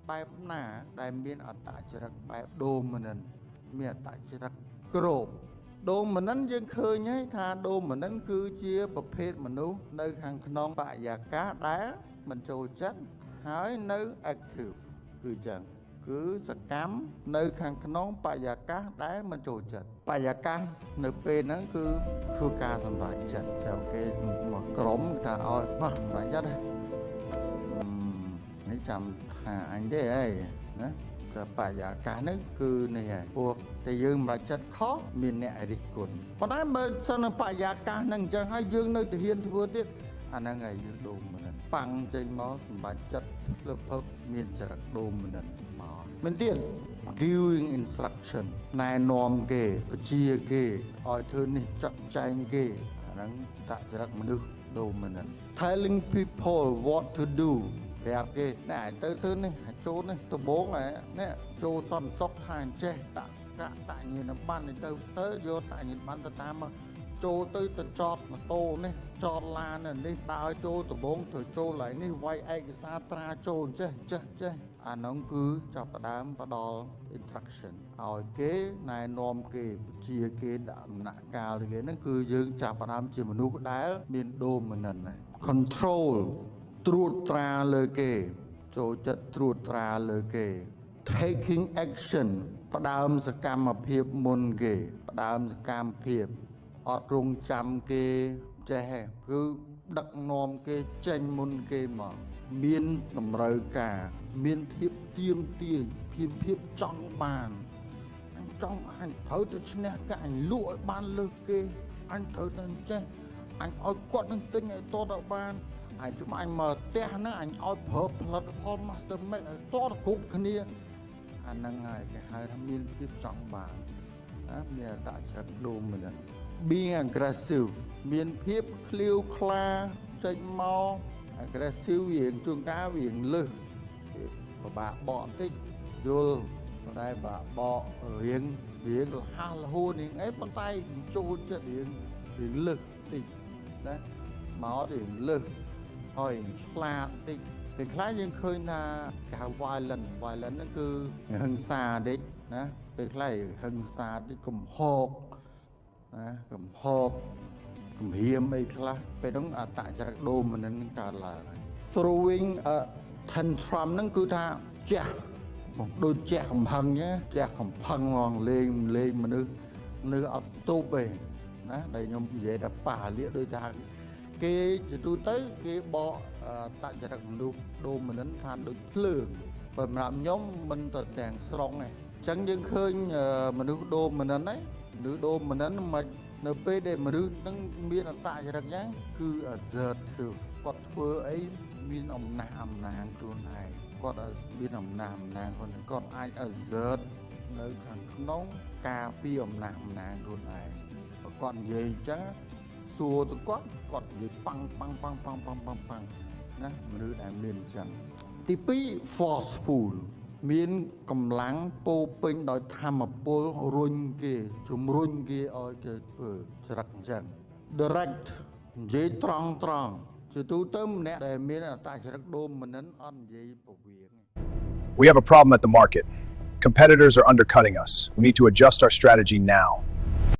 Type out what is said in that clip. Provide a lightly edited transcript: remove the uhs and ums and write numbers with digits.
បែបណាដែលមានអត្តចរិតបែប dominant មានអត្តចរិតគ្រប dominant យើងឃើញហើយថា dominant គឺជាប្រភេទមនុស្សនៅខាងក្នុងបរិយាកាសដែលមិនចូលចិត្តហើយនៅ active គឺចឹងគឺសកម្មនៅខាងក្នុងបរិយាកាសដែលមិនចូលចិត្តបរិយាកាសនៅពេលហ្នឹងគឺធ្វើការសម្រេចចិត្តតែគេមកក្រុមថាឲ្យមកសម្រេចចិត្តនេះចាំថាអញទេអីណាតែបរិយាកាសហ្នឹងគឺនេះហើយពួកតែយើងសម្រេចចិត្តខុសមានអ្នករិះគន់ប៉ុន្តែមើលសិនបរិយាកាសហ្នឹងអញ្ចឹងហើយយើងនៅតែហ៊ានធ្វើទៀតអាហ្នឹងហើយយើង dominant ប៉ាំងចេញមកសម្បត្តិចិត្តភ្លឹបភឹកមានចរិត dominant មកមិនទៀត giving instruction ណែនាំគេបញ្ជាគេឲ្យធ្វើនេះចាត់ចែងគេអាហ្នឹងតចរិតមនុស្ស dominant telling people what to do ប្រាប់គេណែទៅធ្វើនេះចូលនេះដបងនេះចូលសន្តិសុខថាអញ្ចេះតាក់កាក់តាក់ញៀនបានទៅទៅយកតាក់ញៀនបានទៅតាមមកចូលទៅទៅចតម៉ូតូនេះចតឡាននេះដើរចូលដបងទៅចូលឡើយនេះវាយឯកសារត្រាចូលអញ្ចេះចេះចេះអានោះគឺចាប់ផ្ដើមផ្ដល់ instruction ឲ្យគេណែនាំគេជាគេដាក់ដំណាក់កាលគេហ្នឹងគឺយើងចាប់ផ្ដើមជាមនុស្សដែលមាន dominant ណា control ត្រួតត្រាលើគេ ចូលចិត្តត្រួតត្រាលើគេ taking action ផ្ដើមសកម្មភាពមុនគេ ផ្ដើមសកម្មភាពអត់រងចាំគេចេះគឺដឹកនាំគេចេញមុនគេមកមានតម្រូវការមានភាពទៀមទាភាពភាពចង់បានអញចង់អញត្រូវទៅឈ្នះគេអញលក់ឲ្យបានលើសគេអញត្រូវតែចេះអញឲ្យគាត់នឹងទិញឲ្យតទៅបានអញជុំអញមកផ្ទះហ្នឹងអញឲ្យប្រើផលិតផល Master Mix ឲ្យតទៅគ្រប់គ្នាអាហ្នឹងហើយគេហៅថាមានភាពចង់បានណាមានអត្តចរិត dominant being aggressive មានភាពឃ្លាវខ្លាចេញមក aggressive រៀងជួនកាលរៀងលឹះពិបាកបកបន្តិចយល់ប៉ុន្តែបាក់បករៀងរៀងលះលហួនរៀងអីប៉ុន្តែចូលចិត្តរៀងរៀងលឹះតិចណាមករៀងលឹះហើយឆ្លាតតិចពេលខ្លះយើងឃើញថាគេហៅ violent violent ហ្នឹងគឺហិង្សាតិចណាពេលខ្លះហិង្សាតិចកំហកណាកំហកគំរាមអីខ្លះពេលហ្នឹងអត្តចរិត dominant កើតឡើង throwing a tantrum ហ្នឹងគឺថាជះដូចជះកំហឹងជះកំផឹងហ្មងលេងលេងមនុស្សមនុស្សអត់ទប់ទេណាដែលខ្ញុំនិយាយថាប៉ះលៀកដូចថាគេជាទូទៅគេបកតចរិតមនុស្ស dominant ថាដូចភ្លើងបើសម្រាប់ខ្ញុំមិនទៅទាំងស្រុងទេអញ្ចឹងយើងឃើញមនុស្ស dominant ហ្នឹងមនុស្ស dominant មិននៅពេលដែលមនុស្សនឹងមានអត្តចរិតយ៉ាងគឺ assertive គាត់ធ្វើអីមានអំណះអំណាងខ្លួនឯងគាត់មានអំណះអំណាងខ្លួនឯងគាត់អាច assert នៅខាងក្នុងការពីអំណះអំណាងខ្លួនឯងបើគាត់និយាយអញ្ចឹងសួរទៅគាត់គាត់និយាយប៉ាំងប៉ាំងប៉ាំងប៉ាំងប៉ាំងប៉ាំងប៉ាំងណាមនុស្សដែលមានអញ្ចឹងទី2 forceful មានកម្លាំងពោពេញដោយធម៌ពលរុញគេជំរុញគេឲ្យគេធ្វើចរិតអញ្ចឹង direct និយាយត្រង់ត្រង់ជាទូទៅម្នាក់ដែលមានអត្តចរិត dominant អត់និយាយពវៀង We have a problem at the market. Competitors are undercutting us. We need to adjust our strategy now.